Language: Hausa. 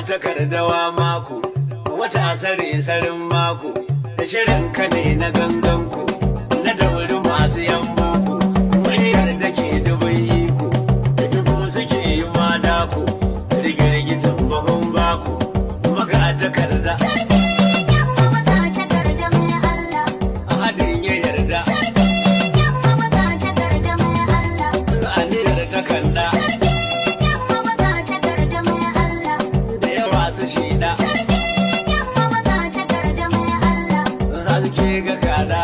Takardawa mako wata sare sarin mako da shirin ka ne na gangan ku na dauri masu yan boko muryar da ke dubin iko da dubu suke yi madako rigirgicin bahun bako magatakarda. Sarkin yamma, magatakarda mai Allah. Hadin ya yarda. Sarkin yamma, magatakarda mai Allah. Aniyar takanda. Sarkin yamma, magatakarda mai Allah. Da yawa su shida. Sarkin yamma, magatakarda mai Allah. Haske ga kada.